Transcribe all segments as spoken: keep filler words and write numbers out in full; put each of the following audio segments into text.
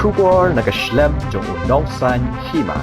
Khubor na ka shlem jong u nongsan hima.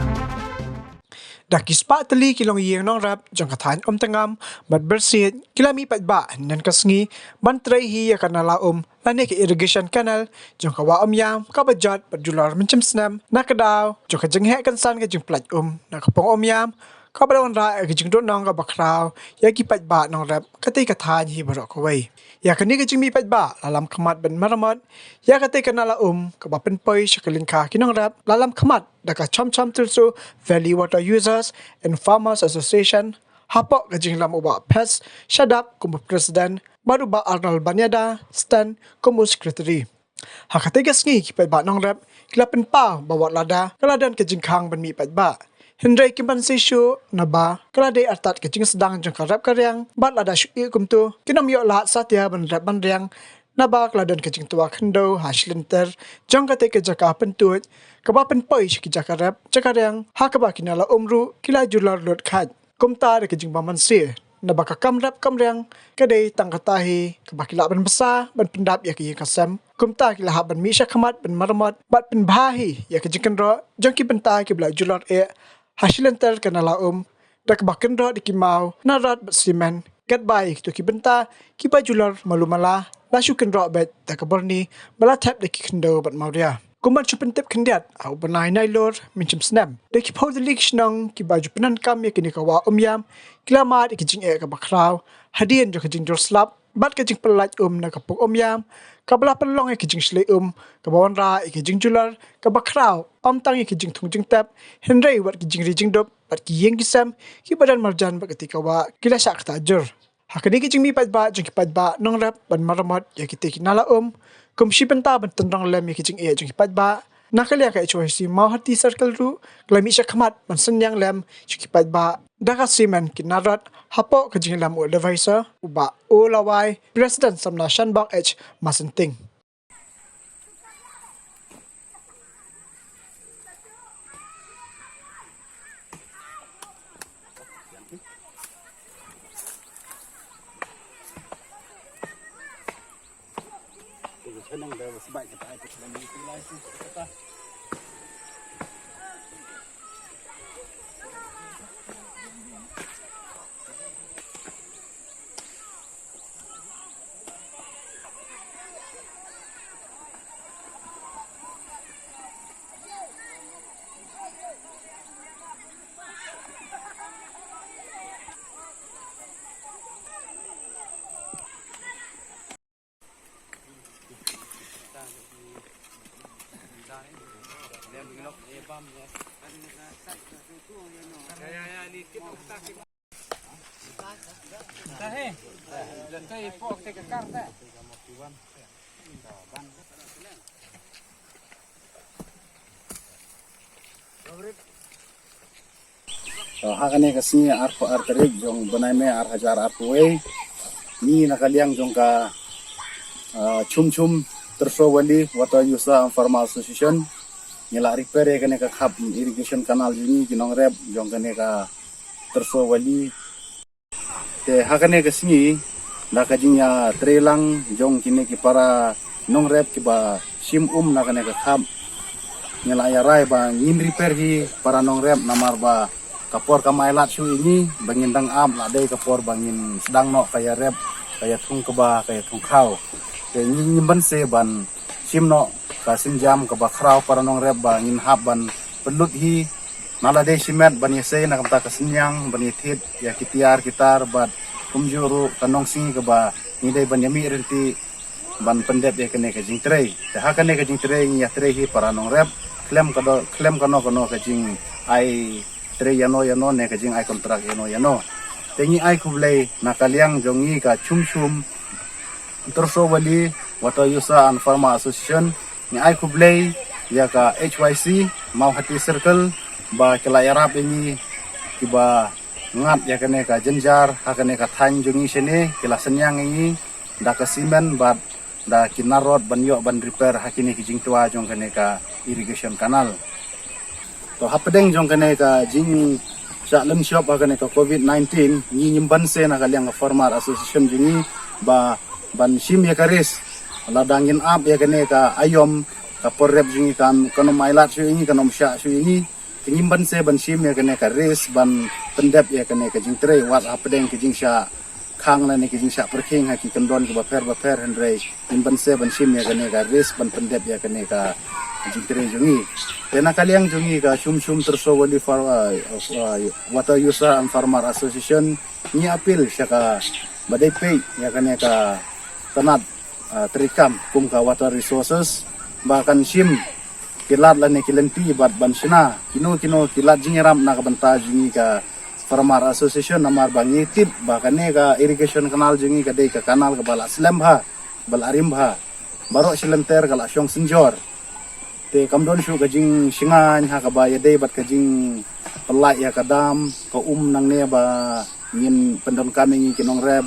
Da ki spah tylli ki longïing nongrep jong ka thaiñ Umtangam bad Byrsiej ki la mih paidbah hynnin ka sngi ban trei hi ïa ka nala um lane ka irrigation canal jong ka wah Umïam kaba jot bad julor mynshem snem na ka daw jong ka jingheh kynsan ka jingpyllait um na ka pung Umïam kaba la wanrah ïa ka jingduhnong kaba khraw ïa ki paidbah nongrep katei ka thaiñ hi baroh kawei. Ïa kane ka jingmih paidbah la lam khmat ban maramot ïa katei ka nala um kaba pynpoi sha ka lyngkha ki nongrep, la lam khmat da ka Chomchom Tyrso Valley Water Users and Farmers Association hapoh ka jinglam u Bah Pes Shadap kum u president bad u Bah Arnold Baniada Stan kum u secretary. Ha katei ka sngi ki paidbah nongrep ki la pynpaw ba wat lada ka la don ka jingkhang ban mih paidbah, hynrei kim banse shuh naba ka la dei artat ka jingsdang jong ka rep ka riang bad lada shu ïeh kumto kin ym ïoh lad satia ban rep ban riang naba ka la don ka jingtwa khyndew ha shilynter jong katei ka jaka pyntuid kaba pynpoi sha ki jaka rep jaka riang ha kaba ki nala um ruh ki la julor lut khait. Kumta da ka jingbym banse naba ka kam rep kam riang ka dei tang kata hi kaba ki lah ban bsa ban pyndap ïa ka ïing ka sem. Kumta ki la hap ban mih shakhmat ban maramot bad pynbha hi ïa ka jingkynroh jong ki bynta kiba la julor eh ha shilynter ka nala um da kaba kynroh da ki maw narot bad simen katba ïa kito ki bynta kiba julor malu mala la shu kynroh beit da ka byrni ba la thep da ki khyndew bad mawria. Kumban shu pyntip khyndiat ha u bnai Nailur mynshem snem da ki phew tylli ki shnong kiba ju pyndonkam ïa kane ka wah Umïam ki la mad ïa ka jingeh kaba khraw hadien jong ka jingjur slap bad ka jingpyllait um na ka pung Umïam kaba la pynlong ïa ka jingshlei um kaba wanrah ïa ka jingjulor kaba khraw, ym tang ïa ka jingthung jingtep hynrei wat ki jingri jingdup bad ki ïing ki sem kiba don marjan bad katei ka wah ki la shah ktah jur. Ha kane ka jingmih paidbah jong ki paidbah nongrep ban maramot ïa kitei ki nala um kum shi bynta ban tynrong lem ïa ka jingeh jong ki paidbah, na ka liang ka H Y C Mawhati Circle ruh ka la mih shakhmat ban synñiang lem sha ki paidbah da ka simen ki narot hapoh ka jinglam u advisor u Bah O Lawai, President Samla Shanbok H Masenting. To, ha kane ka sngi arphew ar tarik jong bnai May ar hajar arphew wei, ngi na ka liang jong ka, ah, Chum Chum Tyrso Valley Water User and Farmer Association ngi la repair ïa kane ka khap irrigation canal jong ngi ki nongrep jong kane ka Tyrso Valley. Te ha kane ka sngi da ka jingïatreilang jong kine ki para nongrep kiba shim um na kane ka khap, ngi la ïa rai ba ngin repair hi para nongrep namar ba ka por kam ai lad shuh ïa ngi ba ngin dang ap, la dei ka por ba ngin sdang noh ka ïarep, ka ïathung kba, ka ïathung khraw. Te ngi ngim banse ban shim noh ka sienjam kaba khraw para nongrep ba ngin hap ban pynlut hi na la dei shimet ban ïasei na ka bynta ka synñiang ban ïathied ïa ki tiar ki tar bad kumjuh ruh ka nongsngi kaba ngi dei ban ïamih ryntih ban pyndep ïa kane ka jingtrei. Te ha kane ka jingtrei ngi ïatrei hi para nongrep khlem ka do, khlem kano kano ka jingai trei ïano ïano ne ka jingai kontrak ïano ïano. Te ngi ai khublei na ka liang jong ngi ka Chum Chum Tyrso Valley Water User and Farmer Association, ngi ai khublei ïa ka H Y C Mawhati Circle ba ki la ïarap ïa ngi kiba ngat ïa kane ka jynjar ha kane ka thaiñ jong ngi shane, ki la synñiang ïa ngi da ka simen bad da ki narot ban ïoh ban repair ha kine ki jingtwa jong kane ka irrigation canal. To hapdeng jong kane ka jingshah lynshop ha kane ka covid nineteen, ngi ngim banse na ka liang ka Farmer Association jong ngi ba ban shim ïa ka risk lada ngin ap ïa kane ka aïom ka por rep jong ngi kan, kan ym ailad shuh ïa ngi, kan ym shah shuh ïa ngi. Te ngim banse ban shim ïa kane ka risk ban pyndep ïa kane ka jingtrei, wat hapdeng ka jingshah khang lane ka jingshah pyrkhing ha ki kyndon kiba pher ba pher, hynrei ngim banse ban shim ïa kane ka risk ban pyndep ïa kane ka jingtrei jong ngi. Te na ka liang jong ngi ka Shum Shum Tyrso Valley Far-, uh, uh, Water User and Farmer Association, ngi appeal sha kaba dei peit ïa kane ka tnat, ah, treikam kum ka Water Resources, ba kan shim ki lad lane ki lynti bad ban shna kino kino ki lad jingïarap na ka bynta jong ngi ka Farmer Association, namar ba ngi tip ba kane ka irrigation canal jong ngi ka dei ka canal kaba la slem bha, ba la rim bha, baroh shi lynter ka la shong synjor. Te kam don shuh ka jingshngaiñ ha kaba ïadei bad ka jingpyllait ïa ka dam, ka um nangne ba ngin pyndonkam ïa ngi ki nongrep,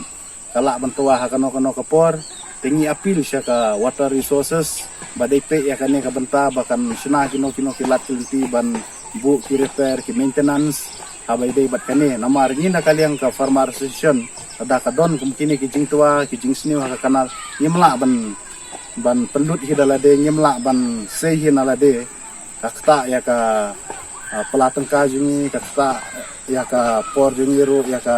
ka lah ban twa ha kano kano ka por. Te ngi appeal sha ka Water Resources ba dei peit ïa kane ka bynta ba kan shna kino kino ki lad ki lynti ban buh ki repair, ki maintenance, haba ïadei bad kane. Namar ngi na ka liang ka Farmer Association, lada ka don kum kine ki jingtwa ki jingsniew ha ka canal, ngim lah ban, ban pynlut hi da lade, ngim lah ban sei hi na lade. Ka ktah ïa ka, ah, pla tyngka jong ngi, ka ktah ïa ka por jong ngi ruh, ïa ka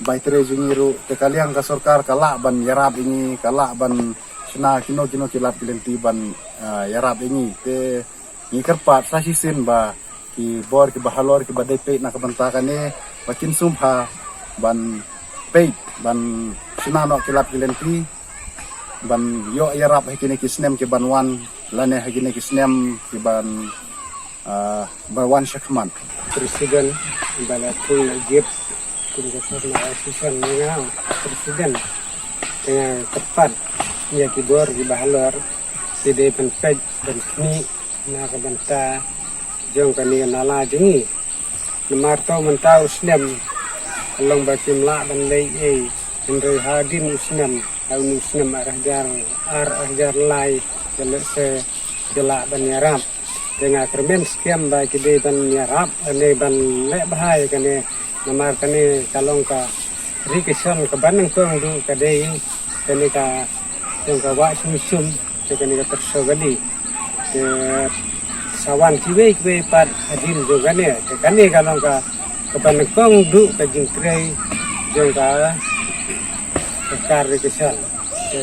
bai trei jong ngi ruh. Te ka liang ka sorkar ka lah ban ïarap ïa ngi, ka lah ban shna kino kino ki lad ki lynti ban, ah, ïarap ïa ngi. Te ngi kyrpad sa shisien ba ki bor kiba halor kiba dei peit na ka bynta kane ba kin sngewbha ban peit ban shna noh ki lad ki lynti ban ïoh ïarap ha kine ki snem ki ban wan lane ha kine ki snem ki ban, ah, ba wan shakhmat. President ba la thung la jip kum ka Farmer Association, nga President, te nga kyrpad ïa ki bor kiba halor ki dei ban peit ban khmih na ka bynta jong kane ka nala jong ngi. Namar to mynta u snem ka long ba kim lah ban leh ei, hynrei hadien u snem, ha une u snem ar hajar ar, ar hajar lai, ka lehse ki lah ban ïarap. Te nga kyrmen skhem ba ki dei ban ïarap, lane ban leh bha ïa kane. Namar kane ka long ka irrigation kaba nyngkong duh ka dei kane ka jong ka Wah Shum Shum, jong kane ka Tyrso Valley. Te sa wan kiwei kiwei pat hadien jong kane, te kane ka long ka kaba nyngkong duh ka jingtrei jong ka sorkar irrigation. Te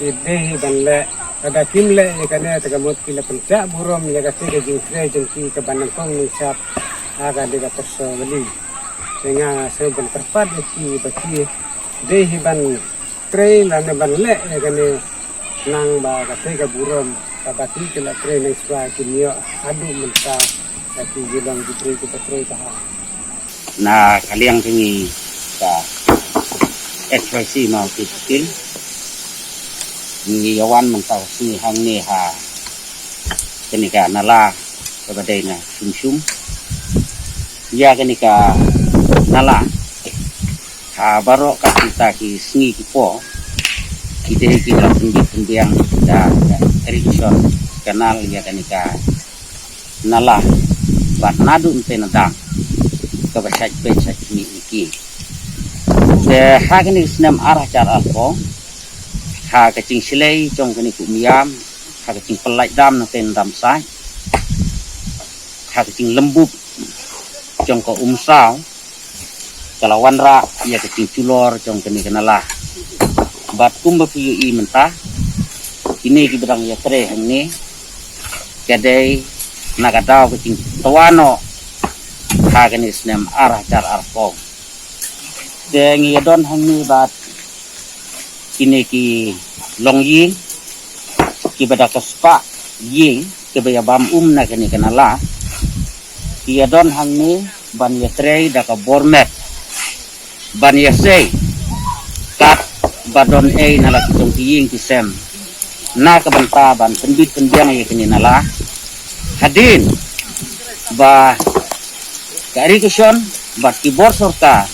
ki dei hi ban leh, lada kim leh ïa kane te ka mut ki la pynjah burom ïa kata ka jingtrei jong ki kaba nyngkong nyngshap ha kane ka Tyrso Valley. Te nga sngew ban kyrpad ïa ki ba ki dei hi ban trei lane ban leh ïa kane, nang ba kata ka burom kaba ki la trei nang shuwa kin ïoh haduh mynta, ba ki long ki trei kiba trei bha. Na ka liang jong ngi ka H Y C Mawkyrwat, ngi ïa wan mynta ka sngi hangne ha kane ka nala kaba dei na Shum Shum. Ïa kane ka nala ha baroh kata ki sngi ki por ki dei ki la pynbit pynbiang da, da irrigation canal ïa kane ka nala, bad naduh mynta na dang kaba shait peit shait khmih ïa ki. Te ha kane ka snem ar hajar arphew, ha ka jingshlei jong kane ka Umïam, ha ka jingpyllait dam na kane ka dam sait, ha ka jinglymbup jong ka Umsaw, ka la wanrah ïa ka jingjulor jong kane ka nala. Bad kumba phi ïohi mynta, kine kiba dang ïatrei hangne ka dei na ka daw ka jingtwa noh ha kane ka snem ar hajar arphew. Te ngi ïa don hangne bad kine ki longïing kiba da ka spah ïing kiba ïa bam um na kane ka nala. Ki ïa don hangne ban ïatrei da ka bor met ban ïasei kat ba don ei na la ki jong ki ïing ki sem na ka bynta ban pynbit pynbiang ïa kane ka nala. Hadien ba ka irrigation bad ki bor sorkar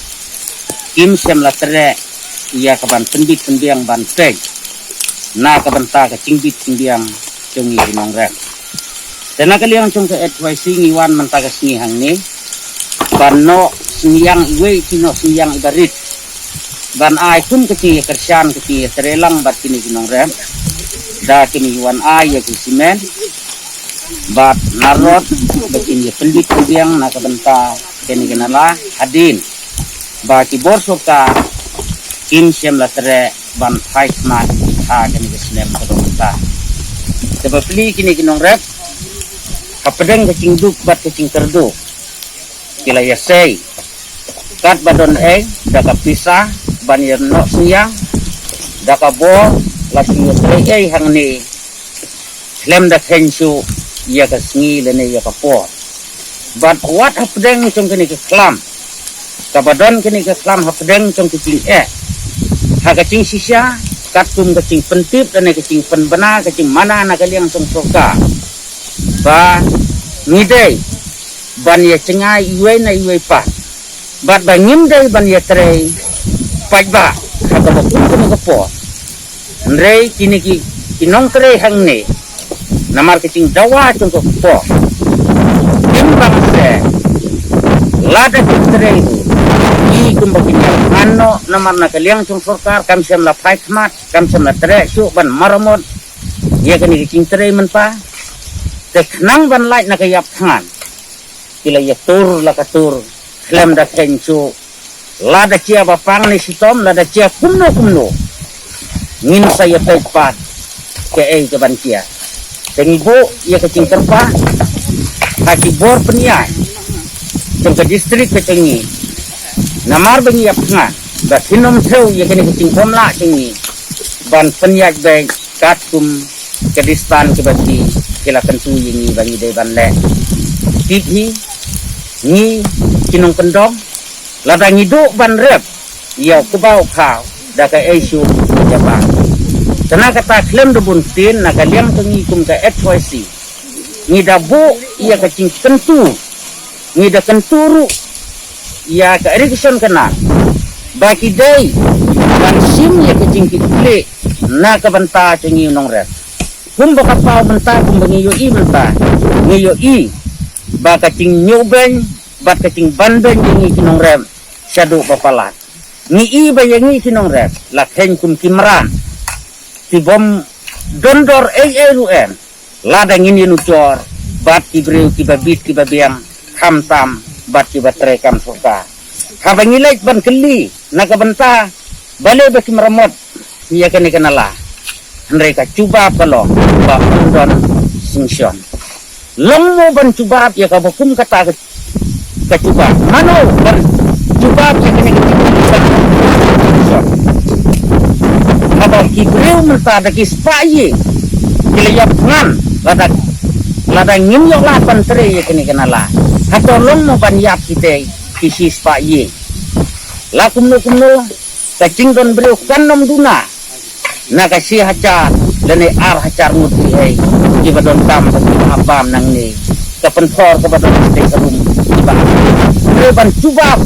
kim shym la treh ïa ka ban pynbit pynbiang ban peit na ka bynta ka jingbit pynbiang jong ngi ki nongrep. Te na ka liang jong ka H Y C ngi wan mynta ka sngi hangne ban noh synñiang iwei i noh synñiang iba rit ban ai kum ka jingïakyrshan ka jingïatreilang bad kine ki nongrep. Da kin ïa wan ai ïa ki cement bad narot ba kin ïa pyndit pynbiang na ka bynta kane ka nala hadien ba ki bor sorkar kim shym la treh ban phai khmat ha kane ka snem ka dong mynta. Te bapli kine ki nongrep hapdeng ka jingduk bad ka jingkyrduh ki la ïa sei kat ba don ei da ka pisa ban ïa noh synñiang da ka bor la shu ïa trei ei hangne khlem da kheiñ shuh ïa ka sngi lane ïa ka por. Bad wat hapdeng jong kane ka khlam kaba don kane ka khlam hapdeng jong ka jingeh ha ka jingshisha katkum ka jingpyntip lane ka jingpynbna ka jingmana na ka liang jong sorkar ba ngi dei ban ïa jngai iwei na iwei pat bad ba ngim dei ban ïa trei paidbah ha kaba kum kane ka por. Hynrei kine ki ki nongtrei hangne namar ka jingdawa jong ka por kim bang se lada ki trei ruh ki kumba kin ïa phan noh namar na ka liang jong sorkar kam shym la phai khmat kam shym la treh shuh ban maramot ïa kane ka jingtrei mynta. Te khnang ban lait na ka ïap thngan ki la ïa tur la ka tur khlem da kheiñ shuh lada jia ba pang ne shitom lada jia kumno kumno ngin sa ïa peit pat kaei ka ban jia. Te ngi buh ïa ka jingkyrpad ha ki bor pynïaid jong ka district ka jong ngi namar ba ngi ïap thngan ba kin ym thew ïa kane ka jingbymlah jong ngi ban pynïaid beit katkum ka distance kaba ki ki la kyntu ïa ngi ba ngi dei ban leh. Tip hi ngi ki nongkyndong lada ngi duh ban rep ïa u kba u khaw da kaei shuh ïa ba. Te na kata khlem da bun ktien na ka liang ka ngi kum ka H Y C ngi da buh ïa ka jingkyntu ngi da kyntu ruh ïa ka irrigation canal ba ki dei ban shim ïa ka jingkitkhlieh na ka bynta jong ngi u nongrep. Kumba ka paw mynta kumba ngi ïohi mynta ngi ïohi ba ka jingñiuhbeiñ bad ka jingbanbeiñ ïa ngi ki nongrep shaduh ba palat. Ngi i ba ïa ngi ki nongrep la kheiñ kum ki mrad ki bym don dor ei ei ruh em lada ngin ïanujor bad ki briew kiba bit kiba biang khamtam bad kiba trei kam sorkar. Haba ngi leit ban kylli na ka bynta balei ba kim ramot ïa kane ka nala hynrei ka jubab ka long ba ym don sanction. Long mo ban jubab ïa kaba kum kata ka ka jubab mano ban jubab ïa kane ka jubab. Haba ki briew mynta da ki spah ïing ki la ïap thngan lada lada ngim ïoh lah ban trei ïa kane ka nala. Hato long mo ban ïap kita ki shi spah ïing? La kumno kumno ka jingdon briew kan ym duna na ka shi hajar lane ar hajar ngut ki ei kiba donkam ba ki hap bam nangne. Ka pynthor kaba don ka tei ka rum kiba hap ban jubab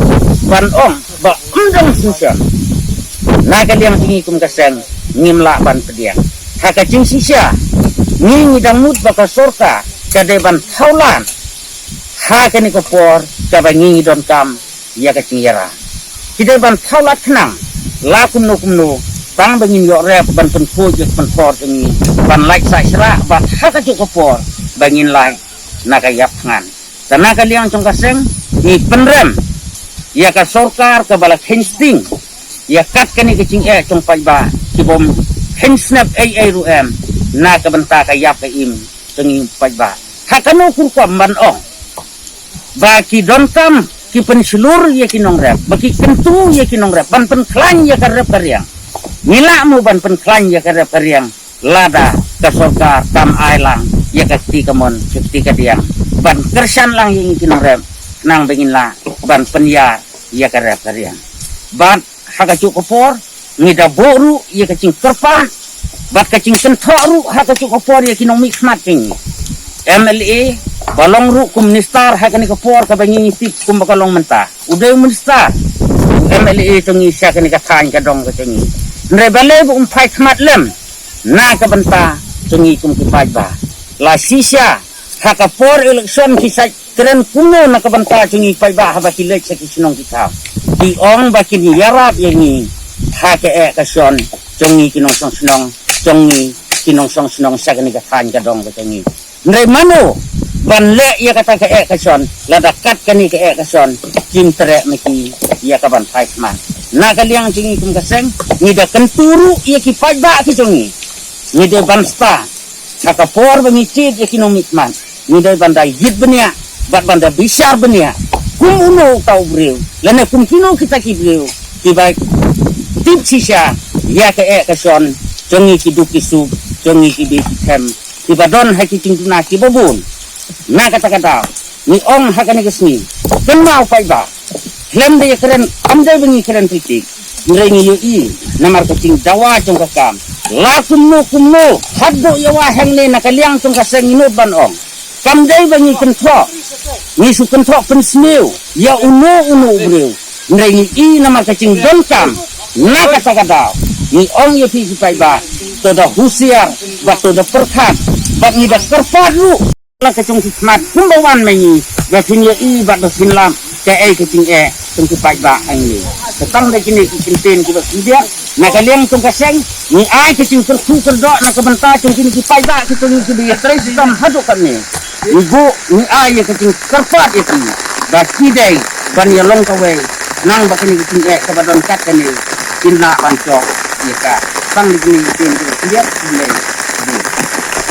ban ong ba ym dang shisha. Na ka liang jong ngi kum ka seng ngim lah ban pdiang ha ka jingshisha. Ngi ngi dang mut ba ka sorkar ka dei ban thawlan ha kane ka por kaba ngi ngi donkam ïa ka jingïarap. Ki dei ban thaw lad khnang la kumno kumno tang ba ngin ïoh rep ban pynkhuid ïa ka pynthor jong ngi ban lait sah shrah bad ha kajuh ka por ba ngin lait na ka ïap thngan. Te na ka liang jong ka seng ngi pynrem ïa ka sorkar kaba la kheiñ sting ïa kat kane ka jingeh jong paidbah ki bym kheiñ snep ei ei ruh em na ka bynta ka ïap ka im jong ngi paidbah. Ha kano kur kam ban ong ba ki donkam ki pynshlur ïa ki nongrep ba ki kyntu ïa ki nongrep ban pynkhlaiñ ïa ka rep ka riang. Ngi lah mo ban pynkhlaiñ ïa ka rep ka riang lada ka sorkar kam ai lang ïa ka kti kamon ka kti kadiang ban kyrshan lang ïa ngi ki nongrep khnang ba ngin lah ban pynïar ïa ka rep ka riang. Bad ha kajuh ka por ngi da buh ruh ïa ka jingkyrpad bad ka jingkynthoh ruh ha kajuh ka por ïa ki nongmihkhmat jong ngi. M L A ba long ruh kum minister ha kane ka por kaba ngi ngi tip kumba ka long mynta u dei u minister u M L A jong ngi sha kane ka thaiñ ka dong ka jong ngi. Hynrei balei ba um phai khmat lem na ka bynta jong ngi kum ki paidbah? La shisha ha ka por election ki sait kren kumno na ka bynta jong ngi paidbah haba ki leit sha ki shnong ki thaw? Ki ong ba kin ïarap ïa ngi ha ka eh ka shon jong ngi ki nongshong shnong jong ngi ki nongshong shnong sha kane ka thaiñ ka dong ka jong ngi. Hynrei mano ban leh ïa kata ka eh ka shon, lada kat kane ka eh ka shon kim treh ma ki ïa ka ban phai khmat. Na ka liang jong ngi kum ka seng, ngi da kyntu ruh ïa ki paidbah ki jong ngi. Ngi dei ban sdang ha ka por ba ngi tied ïa ki nongmihkhmat, ngi dei ban da ïit bniah bad ban da bishar bniah kum uno uta u briew lane kum kino kita ki briew kiba tip shisha ïa ka eh ka shon jong ngi ki duk ki suk, jong ngi ki dei ki them, kiba don ha ki jingduna kiba bun. Na kata ka daw ngi ong ha kane ka sngi, kynmaw paidbah, khlem da ïa kren, kam dei ba ngi kren titik. Hynrei ngi ïohi namar ka jingdawa jong ka kam, la kumno kumno, haduh ïa wa hangne na ka liang jong ka seng ngi nud ban ong, kam dei ba ngi kynthoh, ngi shu kynthoh pynsniew ïa uno uno u briew. Hynrei ngi i namar ka jingdonkam, na kata ka daw ngi ong ïa phi ki paidbah, to da husiar bad to da pyrkhat bad ngi da kyrpad ruh la ka jong ki khmat kumba wan ma ngi, ba phin ïohi bad ba phin lap kaei ka jingeh jong ki paidbah ha ngi. Tang da kine ki kyntien kiba khyndiat, na ka liang jong ka seng ngi ai ka jingkyrkhu kyrdoh na ka bynta jong kine ki paidbah ki jong ngi kiba ïatrei shitom haduh katne. Ngi buh, ngi ai ïa ka jingkyrpad ïa ki ba ki dei ban ïalong kawei, nang ba kane ka jingeh kaba don kat kane kin lah ban jop ïa ka. Tang da kine ki kyntien kiba khyndiat, khublei.